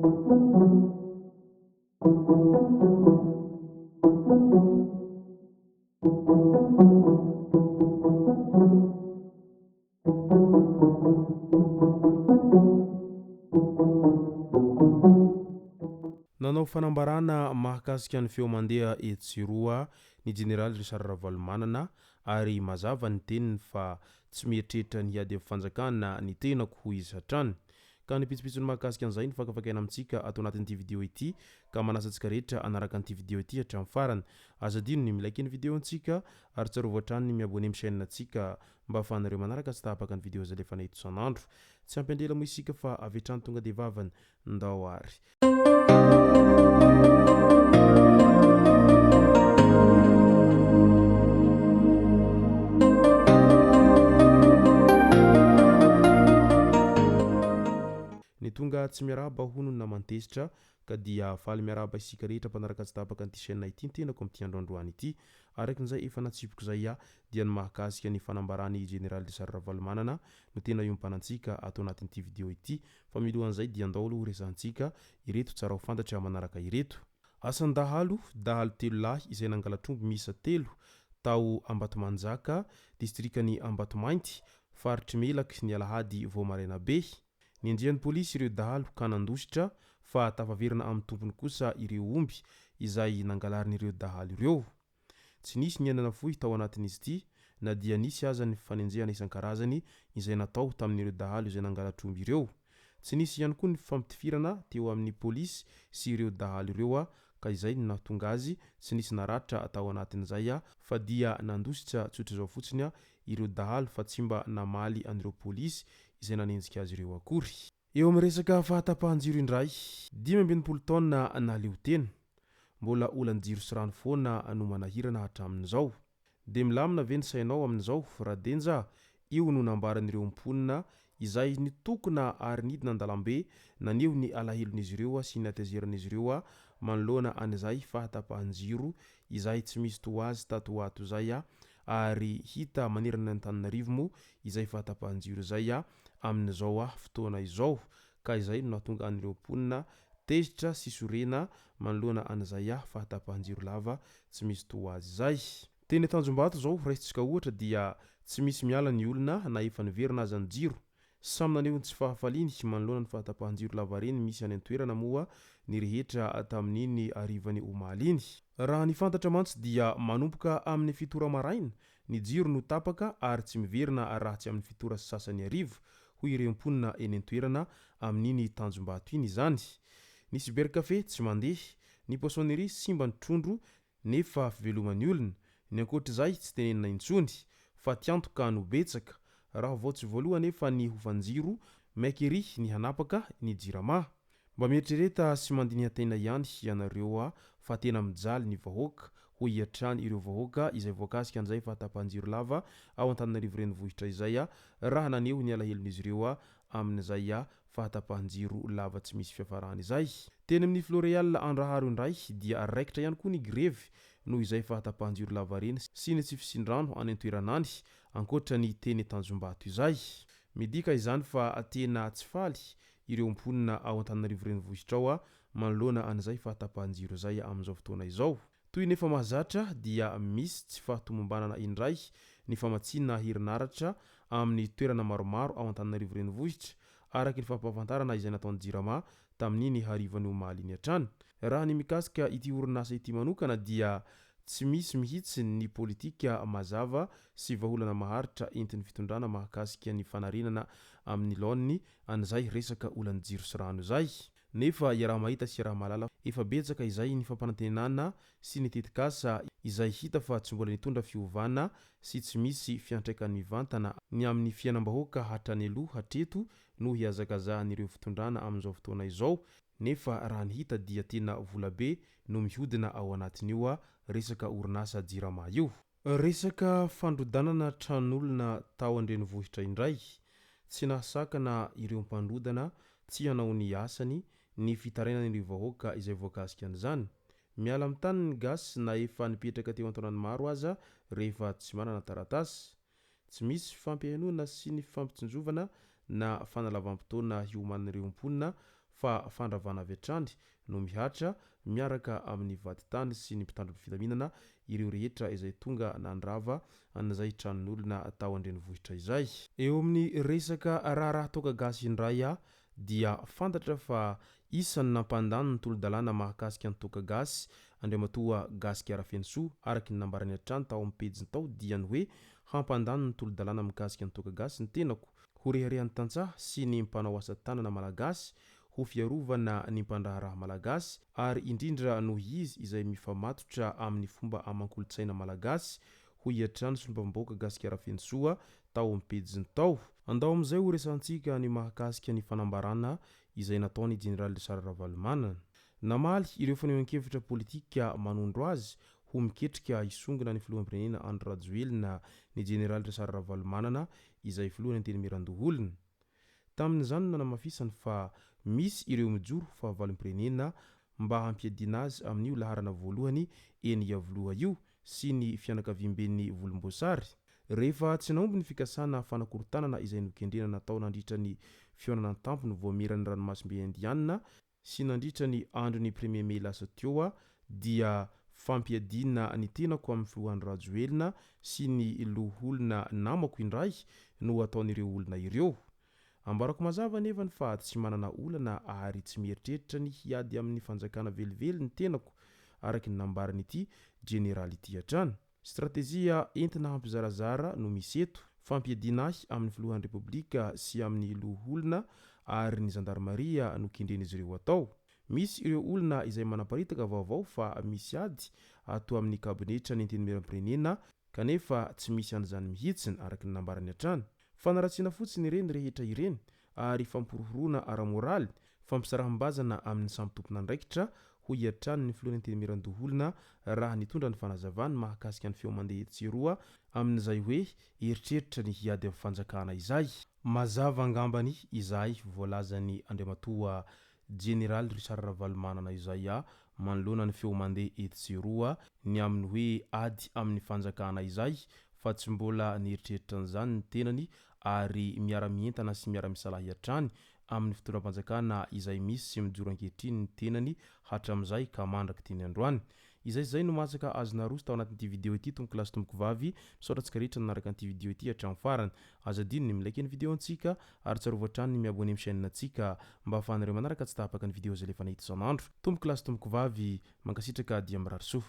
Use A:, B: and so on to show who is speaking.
A: Nanao fanambarana mahakasika ny feo mandeha etsy sy eroa ny jeneraly Richard Ravalomanana ary mazava ny teniny fa tsy mieritreritra ny hiady amin'ny fanjakana ny tenako hoy izy hatrany. Ka ny pitsopitsony mahakasika an'izay no fakafakaina amintsika ato anatin'ity video ity ka manasa antsika rehetra hanaraka an'ity video ity hatramin'ny farany. Aza adino ny mi-like ny video antsika ary tsarovy hatrany ny mi-abonner amin'ny chaîne antsika mba ahafahanareo manaraka tsy tapaka ny video izay alefanay eto isan'andro. Tsy ampy andrela moa isika fa avy hatrany tonga dia vavany. Ndao ary. Ny tonga tsy miarahaba hono ny naman-tezitra ka dia faly miarahaba isika rehetra mpanaraka tsy tapaka an'ity chaîne ity ny tenako amin'ity andro androany ity. Araka izay efa natsipiko izay aho dia ny mahakasika ny fanambaran'i Jeneraly Richard Ravalomanana no tena iompanantsika ato anatin'ity video ity Fa milohan'izay dia andao aloha horesahantsika ireto tsara ho fantatra manaraka ireto. Asan-dahalo, dahalo telo lahy izay nangalatr'omby miisa telo tao Ambatomanjaka, distrikan'i Ambatomainty, faritr'i Melaky ny alahady vao maraina be. Nenjehan'ny polisy ireo dahalo ka nandositra fa tafaverina amin'ny tompony kosa ireo omby izay nangalarin'ireo dahalo ireo. Tsy nisy ny aina nafoy tao anatin'izy ity na dia nisy aza ny fanenjehana isan-karazany izay natao tamin'ireo dahalo izay nangalatr'omby ireo. Tsy nisy ihany koa ny fifampitifirana teo amin'ny polisy sy ireo dahalo ireo ka izay no nahatonga azy tsy nisy naratra tao anatin'izay fa dia nandositra tsotr'izao fotsiny ireo dahalo fa tsy mba namaly an'ireo polisy izay nanenjika azy ireo akory. Eo amin'ny resaka fahatapahan-jiro indray, 65 taona nahaleo tena. Mbola olan'ny jiro sy rano foana no manahirana hatramin'izao. Dia milamina ve ny sainao amin'izao Radenja? Io no nambaran'ireo mponina izay nitokona ary nidina an-dalambe naneho ny alahelon'izy ireo sy ny hatezeran'izy ireo manoloana an'izay fahatapahan-jiro izay tsy misy toa azy tato ho ato izay ary hita manerana an'Antananarivo moa izay fahatapahan-jiro izay amin'izao fotoana izao ka izay no nahatonga an'ireo mponina tezitra sy sorena manoloana an'izay fahatapahan-jiro lava tsy misy toa azy izay. Teny Tanjombato izao raisintsika ohatra dia tsy misy miala ny olona na efa niverina aza ny jiro. Samy naneho ny tsy fahafaliany manoloana ny fahatapahan-jiro lavareny misy any an-toerana moa ny rehetra tamin'iny harivan'ny omaly iny. Raha ny fantatra mantsy dia manomboka amin'ny fito ora maraina Ny jiro no tapaka ary tsy miverina raha tsy amin'ny fito ora sy sasany hariva, hoy ireo mponina eny an-toerana amin'iny Tanjombato iny izany. Ny cybercafé tsy mandeha, ny poissonnerie simba ny trondro nefa fiveloman'ny olona. Ny ankoatr'izay tsy tenenina intsony. Fatiantoka no betsaka. Raha vao tsy voaloa anefa ny hofan-jiro, maika ery ny hanapaka ny Jirama. Mba mieritrereta sy mandiniha tena ihany ianareo fa tena mijaly ny vahoaka, hoy hatrany ireo vahoaka izay voakasika an'izay fahatapahan-jiro lava ao Antananarivo Renivohitra izay raha naneho ny alahelon'izy ireo amin'izay fahatapahan-jiro lava tsy misy fiafarany izay. Teny amin'ny Floreal Andraharo indray dia raikitra ihany koa ny grevy noho izay fahatapahan-jiro lavareny sy ny tsy fisian-drano any an-toerana any ankoatra ny teny Tanjombato izay. Midika izany fa tena tsy faly ireo mponina ao Antananarivo Renivohitra ao manoloana an'izay fahatapahan-jiro izay amin'izao fotoana izao. Toy ny efa mahazatra dia misy tsy fahatomombanana indray ny famatsiana herinaratra amin'ny toerana maromaro ao Antananarivo Renivohitra, araka ny fampahafantarana izay nataon'ny Jirama tamin'iny harivan'ny omaly iny hatrany. Raha ny mikasika ity orinasa ity manokana dia tsy misy mihitsy ny politika mazava sy vahaolana maharitra entin'ny fitondrana mahakasika ny fanarenana amin'ny laoniny an'izay resaka olan'ny jiro sy rano izay. Nefa iaraha-mahita sy iaraha-mahalala efa betsaka izay ny fampanantenana sy ny tetikasa izay hita fa tsy mbola nitondra fiovana sy tsy misy fiantraikany mivantana ny amin'ny fiainam-bahoaka hatrany aloha hatreto no hihazakazahan'ireo fitondrana amin'izao fotoana izao nefa raha ny hita dia tena volabe no mihodina ao anatin'io resaka orinasa Jirama io. Resaka fandrodanana tran'olona tao an-drenivohitra indray. Tsy nahasakana ireo mpandrodana tsy hanao ny asany ny fitarainan'ireo vahoaka izay voakasika an'izany. Miala amin'ny tany ny gasy na efa nipetraka teo an-taonany maro aza rehefa tsy manana taratasy. Tsy misy fampihainoana sy ny fampitsinjovana na fanalavam-potoana hiomanan'ireo mponina fa fandravana avy hatrany no mihatra miaraka amin'ny vadintany sy ny mpitandro ny filaminana ireo rehetra izay tonga nandrava an'izay tranon'olona tao an-drenivohitra izay. Eo amin'ny resaka raharaha toaka gasy indray dia fantatra fa isan'ny nampandany ny tolo-dalàna mahakasika ny toaka gasy Andriamatoa Gasikara Fenosoa araka ny nambarany hatrany tao amin'ny pejiny tao dia ny hoe hampandany ny tolo-dalàna mikasika ny toaka gasy ny tenako ho reharehan'ny tantsaha sy ny mpanao asa tanana malagasy ho fiarovana ny mpandraharaha malagasy ary indrindra noho izy izay mifamatotra amin'ny fomba aman-kolontsaina malagasy, hoy hatrany solombavambahoaka Gasikara Fenosoa tao amin'ny pejiny tao. Andao amin'izay ho resahantsika ny mahakasika ny fanambarana izay nataon'i Jeneraly Richard Ravalomanana. Namaly ireo fanehoan-kevitra politika manondro azy ho miketrika hisongona ny filoham-pirenena Andry Rajoelina ny Jeneraly Richard Ravalomanana izay filohan'ny Antenimierandoholona. Tamin'izany no nanamafisany fa misy ireo mijoro ho fahavalom-pirenena mba hampiadiana azy amin'io laharana voalohany eny Iavoloha io sy ny fianakaviamben'ny volomboasary. Rehefa tsy nahomby ny fikasana fanakorontanana izay nokendrena natao nandritra ny fihaonana an-tampony voamieran'ny ranomasimbe Indiana sy nandritra ny andron'ny premier mai lasa teo dia fampiadiana ny tenako amin'ny filoha Andry Rajoelina sy ny loholona namako indray no ataon'ireo olona ireo. Ambarako mazava anefany fa tsy manana olana ary tsy mieritreritra ny hiady amin'ny fanjakana velively ny tenako araka ny nambaran'ity jeneraly ity hatrany. Stratejia entina hampizarazara no misy eto, fampiadiana ahy amin'ny filohan'ny Repoblika sy amin'ny loholona ary ny zandarimaria no kendren'izy ireo atao. Misy ireo olona izay manaparitaka vaovao fa misy ady ato amin'ny kabinetra ny Antenimierampirenena kanefa tsy misy an'izany mihitsiny araka ny nambarany hatrany. Fanaratsiana fotsiny ireny rehetra ireny ary fampihorohoroana ara-moraly, fampisaraham-bazana amin'ny samy tompon'andraikitra, hoy hatrany ny filohan'ny Antenimierandoholona raha nitondra ny fanazavany mahakasika ny feo mandeha etsy sy eroa amin'izay hoe eritreritra ny hiady amin'ny fanjakana izay. Mazava angambany izay voalazan'i Andriamatoa Jeneraly Richard Ravalomanana izay manoloana ny feo mandeha etsy sy eroa ny amin'ny hoe ady amin'ny fanjakana izay fa tsy mbola nieritreritra an'izany ny tenany ary miara-mientana sy miara-misalahy hatrany amin'ny fitondram-panjakana izay misy sy mijoro ankehitriny ny tenany hatramin'izay ka mandrak'ity ny androany. Izay izay no masaka azo naroso tao anatin'ity video ity tompoko lahy sy tompoko vavy, misaotra antsika rehetra nanaraka an'ity video ity hatramin'ny farany. Aza adino ny mi-like ny video antsika ary tsarovy hatrany ny mi-abonner amin'ny chaîne antsika mba ahafahanareo manaraka tsy tapaka ny video izay alefanay eto isan'andro. Tompoko lahy sy tompoko vavy, mankasitraka dia mirary soa.